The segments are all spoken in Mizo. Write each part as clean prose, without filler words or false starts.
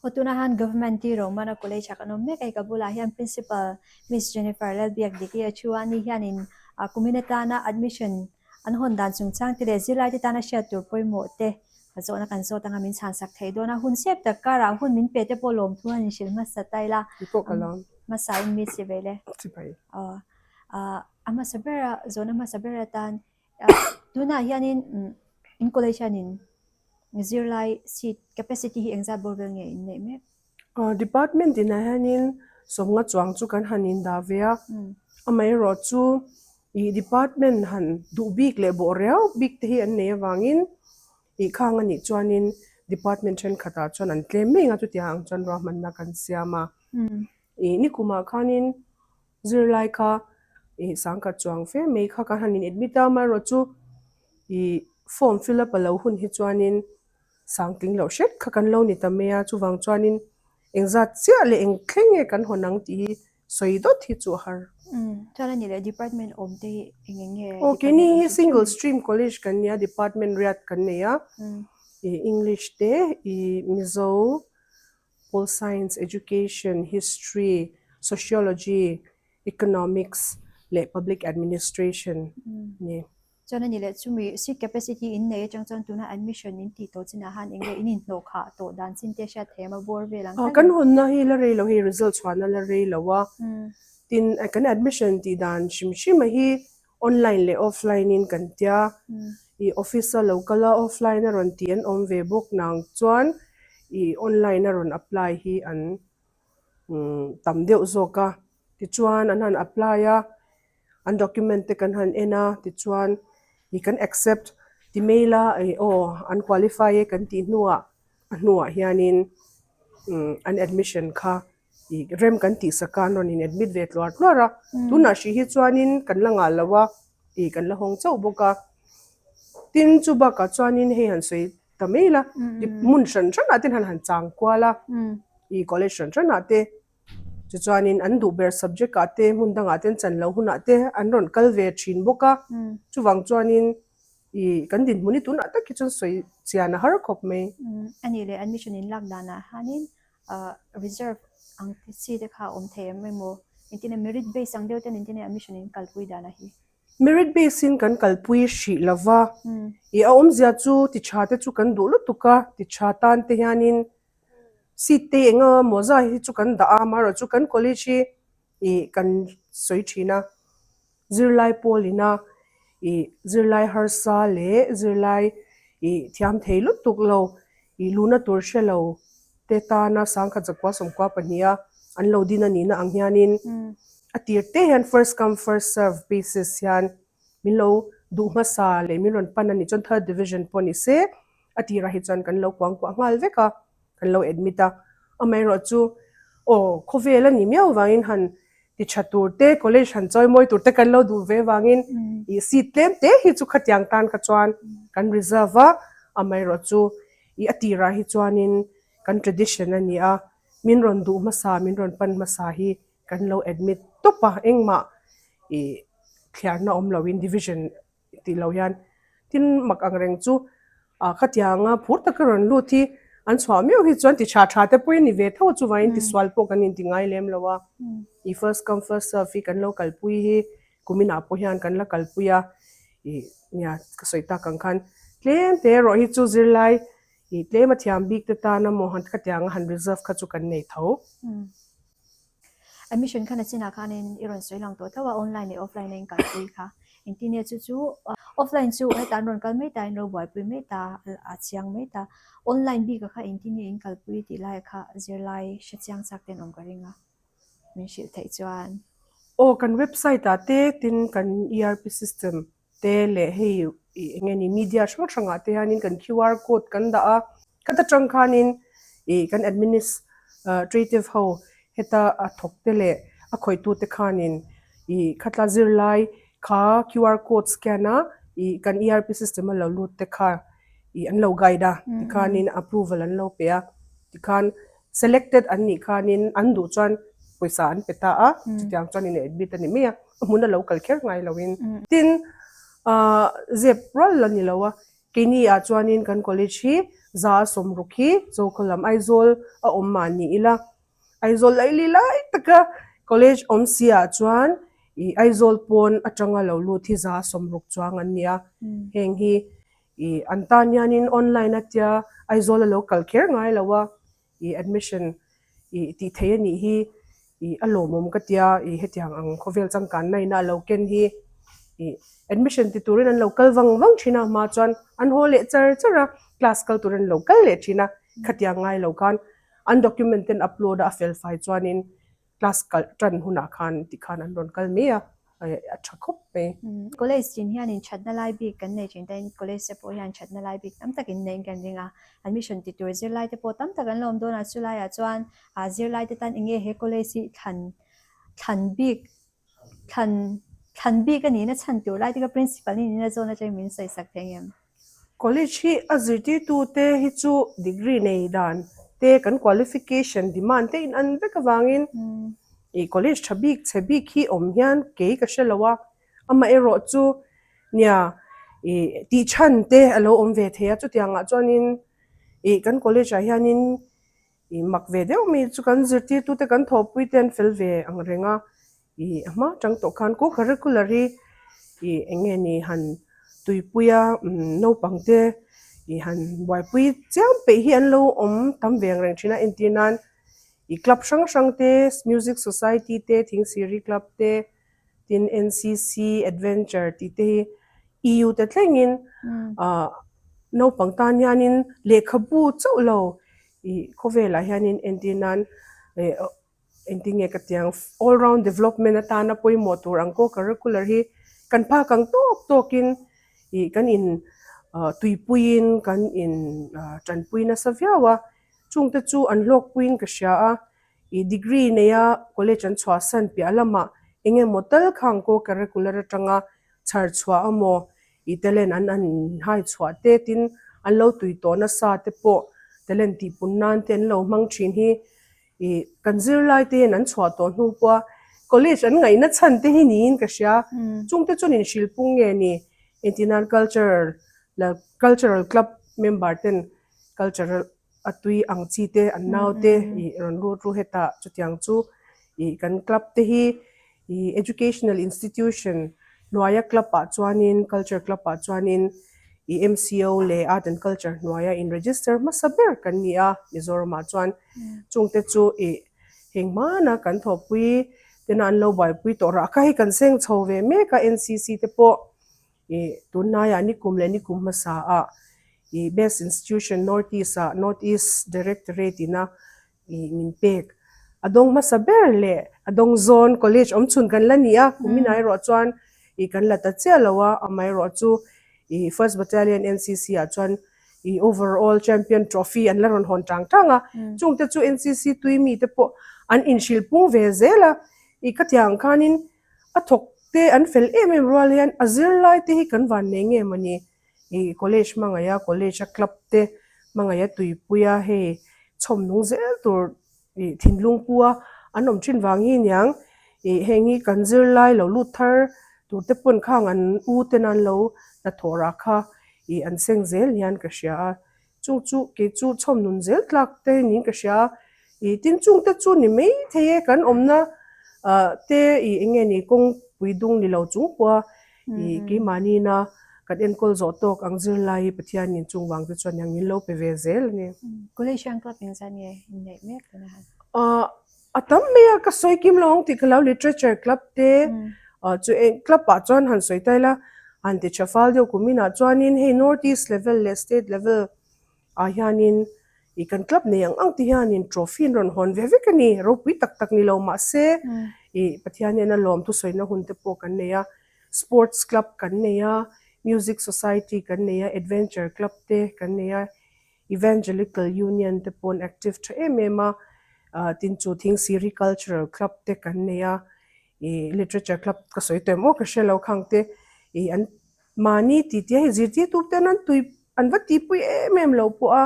Aw tunah hian Government T Romana College ah kan awm mek a, hei ka bulah hian Principal Miss Jennifer Lalbiakdiki a thu a, ani hianin kumin atana admission an hawn dan chungchang te leh zirlai te tana hriat tur pawimawh te zawhna kan zawt anga min chhansak thei dawn a, hun sep tak karah hun min pe te pawh lawmthu an inhrilh hmasa ta ila, hmasa in mi chi ve le. Aw a hmasa bera zawhna hmasa ber atan tunah hianin in college hianin zirlai seat capacity hi engzat bawr vel nge in neih mek? Department inah hianin sawmnga chuang chu kan han indah ve a, amaherawh chu ih department han duh bik leh bawh riau bik te hi an nei avangin ih khang anih chuanin department thenkhatah chuan an tlem mai ang a chutiang ang chuan ruahmanna kan siam a. Ih nikumah khanin Zirlai kha ih sangkhat chuang fe mai kha kan han in admit a, amaherawh chu ih form fill up a lo hun hi chuanin sang tling loh hret kha kan lo ni ta mai a, chuvang chuanin engzat chiah leh eng thleng nge kan hawn ang tih hi sawi dawt hi chu a har. Umm, chuan a ni leh department awm te hi eng eng nge Aw, keini hi single stream college kan nia, department riat kan nei a, ih English te, ih Mizo, Pol Science, Education, History, Sociology, Economics leh Public Administration ni. Chuan a ni leh chumi seat capacity in nei atang chuan tuna admission in tih tawh chinah han eng nge in inhnawh khah tawh dan chin te hriat theih a bawr vel ang tal. Kan hawnna hi la rei lo hei result chhuahna la rei lo a, tin kan admission tih dan hrim hrim a hi Online leh offline in kan tia, i office a lo kal a offline a rawn tih an awm ve bawk nang chuan i online a rawn apply hi an tam deuh zawk a, tichuan an han apply a, an document te kan han en a, tichuan i kan accept ti mail a i aw an qualify e kan tih hnuah a hnuah hianin an admission kha Ih rem kan tih sak a an rawn in admit ve tluar tluar a, tunah hrih hi chuanin kan la ngah lo a, ih kan la hawng chauh bawk a. Tin chu bakah chuanin hei han sawi ta mai la, hmun hran hranah te han han chang kual a, ih college hran hranah te tichuanin an duh ber subject ah te hmun dangah te an chan loh hunah te an rawn kal ve thin bawk a, chuvang chuanin ih kan dinhmun hi tunah tak hi chuan sawi chian a har khawp mai. A nih leh admission in lak danah hianin Reserve ang te chi te kha a awm thei em emaw engtin nge merit base ang deuh ten engtin nge admission in kalpui dan a hi? Merit base in kan kalpui hrih lo va, ih a awmzia chu ti tha te chu kan duh lutuk a, ti tha tan te hianin seat te eng emaw zai hi chu kan dah a, amaherawhchu chu kan college hi ih kan sawi thin a. Zirlai pawlina ih zirlai harsa leh zirlai ih thiam thei lutuk lo ih luhna tur hre lo te tana sangkhat zakua sawmkua pahniha an lo din a nihna ang hianin a tir te hian first come first serve basis hian min lo duh hmasa leh min rawn pan a nih chuan third division pawh ni se a tirah hi chuan kan lo kuangkuah nghal vek a. kan lo admit a, amaherawhchu aw khawvel a nih miau vangin han ti tha tur te college han chawi mawi tur te kan lo duh ve vangin ih seat tlem te hi chu khatiang tan kha chuan kan reserve a, amaherawhchu ih a tirah hi chuanin kan tradition a ni a, min rawn duh hmasa min rawn pan hmasa hi kan lo admit tawp a, engmah ih thliarna awm loin division tih lo hian tin mak ang reng chu ah khatianga phur taka rawn lut hi an chhuah miau hi chuan ti tha tha te pawhin ni ve tho a chuvangin tisual pawh kan inti ngai lem lo a ih first come first serve hi kan lo kalpui hi kuminah pawh hian kan la kalpui a ih nia ka sawi tak ang khan tlem te erawh hi chu zirlai ih tlem a thiam bik te tan a maw khatianga han reserve kha chu kan nei tho. Admission khan a chinah khanin i rawn sawi lang tawh tho a, online leh offline a inkalpui kha. Engtin nge chu chu offline chu hetah an rawn kal mai ta, in lo buaipui mai ta, a chiang mai ta. Online bik a kha engtin nge inkalpui tih lai kha zirlai hre chiang chak ten awm ka ring a, min hrilh theih chuan. Aw kan website ah te tin kan ERP system te leh hei ih eng nge ni media hrang hrangah te hianin kan QR code kan dah a, khat atang khanin ih kan administrative ho heta a thawk te leh a khawihtute khanin ih khatla zirlai kha QR code scan a ih kan ERP system a lo lut te kha ih an lo guide a tikhanin approval an lo pe a tikhan selected an nih khanin an duh chuan pawisa an pe ta a chutiang chuan in admit a ni mai a. a hmun a lo kal kher ngai loin. Tin, ahh zep rual la ni lo a, keini ah chuanin kan college hi 60 hi Zokhaw lam Aizawl a awm mah ni ila. Aizawl laili lai taka college awm si ah chuan ih Aizawl pawn atanga lo lut hi 60 chuang an ni a. Heng hi ih an tan hianin online atia Aizawl a lo kal kher ngai lo a. Ih admission ih tih theih a nih hi ih a lawmawm ka tia ih hetiang ang khawvel changkanna ina a lo ken hi ih admission ti turin an lo kal vang vang thin a hma chuan an haw leh char char a class kal turin an lo kal leh thin a khatiang ngai lo khan an document ten upload a a fel fai chuanin Class kalh tan hunah khan tikhan an rawn kal mai a, a tha khawp mai. College chin hianin thatna lai bik kan nei thin tain college te pawh hian thatna lai bik tam tak in neiin kan ring a, admission ti tur zirlai te pawh tam tak an lo awm dawn a, chulaiah chuan zirlai te tan enge he college hi thlan thlan bik thlan thlan bik a nihna chhan tur lai te kha principal hi nihna zawn atangin min sawi sak thei ang em? College hi a zirtirtute hi chu degree nei dan te kan qualification demand te in an vek avangin ih college tha bik chhe bik hi awm hian kei ka hre lo a, amaherawh chu nia ih tih chhan te a lo awm ve thei a chutiangah chuanin ih kan college ah hianin ih mak ve deuh mai chu kan zirtirtute kan thawhpui te an fel ve ang reng a. Ih a hma chang tawh khan co-curricular hi ih eng nge ni han tuipuia naupang te ih han buaipui chiam peih hi an lo awm tam ve ang reng thin a entir nan ih club hrang hrang te music society te thingsiri club te tin N_C_C adventure tih te hi E_U te thlengin ah naupang tan hianin lehkhabu chauh lo ih khawvelah hianin entir nan ih. Engtin nge ka tiang all round development atana pawimawh tur ang co-curricular hi kan phak ang tawk tawkin ih kan in tuipuiin kan in tanpui nasa viau a, chungte chu an hlawkpuiin ka hria a, ih degree neia college an chhuahsan piah lamah eng emaw tal khang co-curricular atanga chhar chhuah amaw ih talent an an hai chhuah te tin an lo tui tawh nasa te pawh talent tihpun nan te an lo hmang thin hi Ih, kan zirlai te hian an chhuah tawh hnu pawh a college an ngaihna chhan te hi niin ka hria. Chungte chuan inhrilhpung nge ni? Engtinan cultural la cultural club member ten cultural a tui ang chi te an nau te ih rawn lut ru hetah chutiang chu ih kan club te hi ih educational institution hnuaia club ah chuanin culture club ah chuanin ih M_C_O leh art and culture hnuaia in register hmasa ber kan ni a Mizoram ah chuan chungte chu ih heng hmana kan thawhpui tena an lo buaipui tawh rah kha hei kan seng chho ve mek a N_C_C te pawh ih tunlaiah nikum leh nikum hmasa ah ih best institution north east ah north east directorate ina Ih min pek. A dawng hmasa ber leh a dawng zawn college awm chhun kan la ni a, kum inah erawh chuan ih kan la ta chiah lo a, amaherawh chu ih First Battalion NCC ah chuan ih overall champion trophy an la rawn hawn tang tang a, chungte chu NCC tui mite pawh an inhrilh pung ve zel a, ih khatiang khanin a thawk te an fel em em rual hian a zirlai te hi kan van nei nge mawni Ih college hmangaih a college a club te hmangaih a tuipui a hei chhawm nung zel tur ih thinlung pu a an awm thin vang hi aniang ih heng hi kan zirlai lo lut thar tur te pawn khang an u ten an lo hnathawh rah kha ih an seng zel hian ka hria a. Chung chu kei chu chhawm nun zel tlak te niin ka hria a, ih tin chung te chu ni mai thei e kan awmna ah te ih eng nge ni kawngpui dung ni lo chung pawha ih keimahniina kan enkawl zawh tawk ang zirlai hi Pathianin chung vang te chuan eng min lo pe ve zel a ni. College hian club engzat nge inneih mek tuna han? Ah A tam mai a, ka sawi kim lo ang tih ka lo literature club te chu eng club ah chuan han sawi ta ila han ti tha fal deuh kum inah chuanin hei north east level leh state level ah hianin ih kan club nei ang ang te hianin trophy an rawn hawn ve vek a ni ropui tak tak ni lo mahse ih Pathian hian a lawm thusawina hun te pawh kan nei a sports club kan nei a music society kan nei a adventure club te kan nei a. Evangelical Union te pawh an active tha em em a, ah tin chu Thingsiri Cultural Club te kan nei a, ih Literature Club ka sawi tawh em aw ka hre lo khang te ih an mahni tih tih a hei zirtirtu ten an tui an va tihpui em em lo pawh a,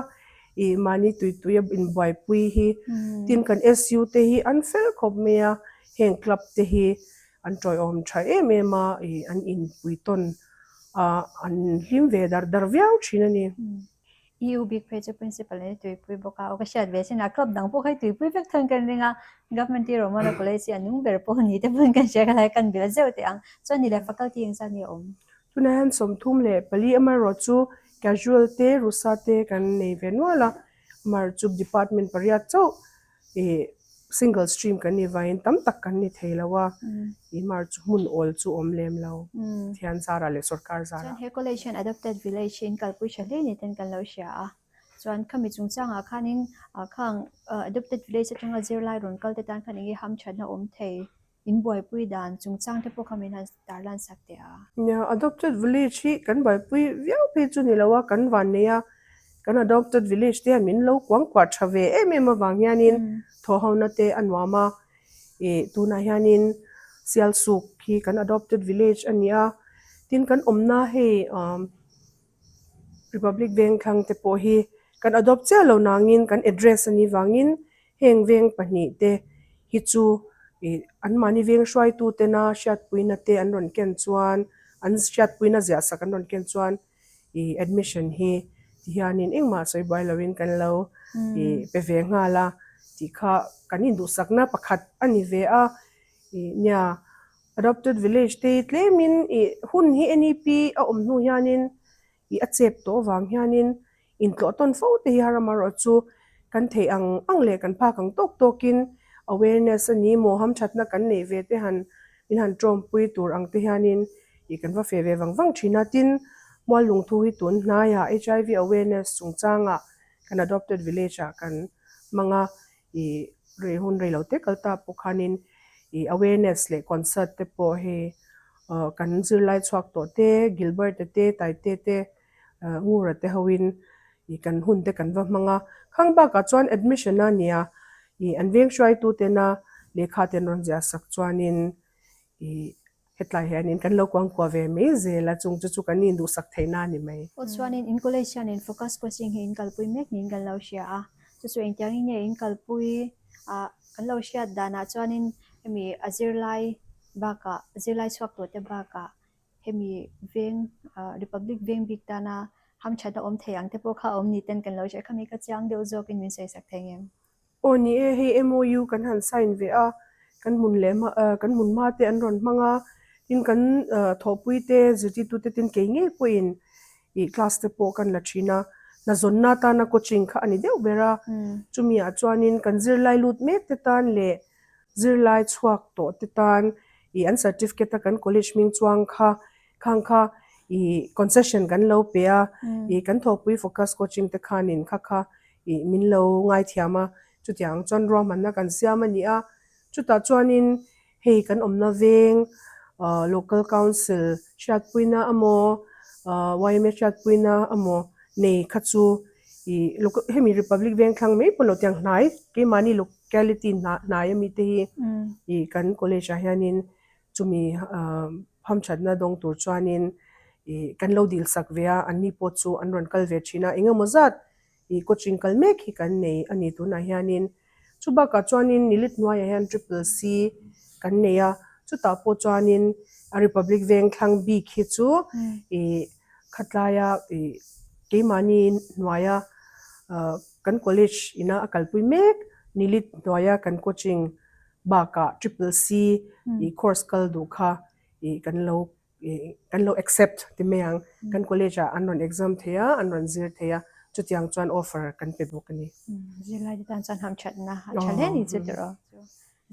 ih mahni tui tui a inbuaipui hi tin kan S_U te hi an fel khawp mai a, heng club te hi an tawiawm tha em em a, ih an inpui tawn a an hlim ve dar dar viau thin a ni. EU bik phei chu Principal in a tuipui bawk a, aw ka hriat ve chin a, club dang pawh kha i tuipui vek thawin kan ring a, Government hi Romana College hi a nung ber pawh ni te pawhin kan hria ka lai kan bil zeuh teh ang. Chuan ni leh faculty engzat nge a awm? Tunah hian 34 amaherawh chu casual te, rusa te kan nei ve nual a, amaherawh chu department pariat chauh ih single stream kan nih vangin tam tak kan ni thei lo a, ih mar chu hmun awl chu awm lem lo thian zarah leh sorkar zarah. Chuan he college hian adopted village hi in kalpui tha hle ni ten kan lo hria a, chuan khami chungchangah khanin khang adopted village atanga zirlai rawn kal te tan khan enge hamthatna awm thei in buaipui dan chungchang te pawh kha min han tarlan sak teh a. Nia, adopted village hi kan buaipui viau phei chu ni lo a, kan van nei a, kan adopted village te hian min lo kuang kuah tha ve em em avang hianin thawhhona te a nuam a, ih tunah hianin Sialsuk hi kan adopted village a ni a, tin kan awmna hei umm Republic Vengthlang te pawh hi kan adopt chiah lo nangin kan address a nih vangin heng veng pahnih te hi chu ih anmahni veng hruaitu tena hriatpuina te an rawn ken chuan an hriatpuina ziah sak an rawn ken chuan ih admission hi ti hianin engmah sawi buai loin kan lo ih pe ve nghal a tih kha kan induhsakna pakhat a ni ve a ih nia. Adopted village te hi tlemin ih hun hi NEP a awm hnu hianin ih a chep tawh avang hianin intlawh tawn fo te hi haramarawh chu kan theih ang ang leh kan phak ang tawk tawkin awareness a ni maw hamthatna kan neih ve te han min han tawmpui tur ang te hianin ih kan va fe ve vang vang thin a. Tin, Muallungthu hi tun hnaiah HIV awareness chungchangah kan adopted village ah kan hmang a, Ih rei hun rei lo te kal ta pawh khanin ih awareness leh concert te pawh hei ah kan zirlai chhuak tawh te Gilbert te Taite te ah Ngura te hoin ih kan hun te kan va hmang a khang bakah chuan admission a nia ih an veng hruaitu tena lehkha te an rawn ziah sak chuanin ih Hetlai hianin kan lo kuangkuah ve mai zel a, chung chu chu kan induhsak theihna a ni mai. Aw chuanin in college hianin focus coaching hi in kalpui mek niin kan lo hria a, chu chu engtiangin nge in kalpui a kan lo hriat danah chuanin hemi a zirlai bakah zirlai chhuak tawh te bakah hemi veng Republic veng bik tana hamthatna awm thei ang te pawh kha a awm ni ten kan lo hria khami ka chiang deuh zawkin min sawisak thei ngem. Aw ni e, hei MOU kan han sign ve a, kan hmun leh hma eh kan hmun hma te an rawn hmang a, tin kan eh thawhpui te zirtirtu te tin kei ngei pawhin ih class te pawh kan la thin a, hnazawnna atana coaching kha a ni deuh ber a, chumi ah chuanin kan zirlai lut mek te tan leh zirlai chhuak tawh te tan ih an certificate a kan college hming chuang kha khang kha ih concession kan lo pe a, ih kan thawhpui focus coaching te khanin kha kha ih min lo ngaithiam a, chutiang chuan ruahmanna kan siam a ni a, chutah chuanin hei kan awmna veng ah local council hriatpuina amaw ah yma hriatpuina amaw nei kha chu ih local hemi republic veng thlang mai pawh lo tiang hnai keimahni locality hnai ami te hi ih kan college ah hianin chumi ah hamthatna dawng tur chuanin ih kan lo dil sak ve a, anni pawh chu an rawn kal ve thin a, engemaw zat Ih coaching kal mek hi kan nei a ni tunah hianin chu bakah chuanin nilit hnuaiah hian triple C kan nei a chutah pawh chuanin a Republic veng thlang bik hi chu ih khatlaia ih keimahni hnuaia ah kan college ina a kalpui mek nilit hnuaia kan coaching bakah triple C ih course kal duh kha ih kan lo kan lo accept ti mai ang kan college ah an rawn exam thei a an rawn zir thei a chutiang chuan offer kan pe bawk a ni. Zirlai te tan chuan hamthatna a tha hle ni chu tiraw.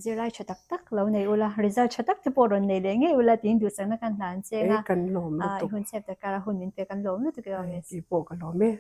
Zirlai tha tak tak lo nei ula result tha tak te pawh rawn nei leh ngei ula tiin duhsakna kan hlan cheng a kan lawm lutuk i hun chep takara hun min pe kan lawm lutuk e aw miss. Keipawh ka lawm e.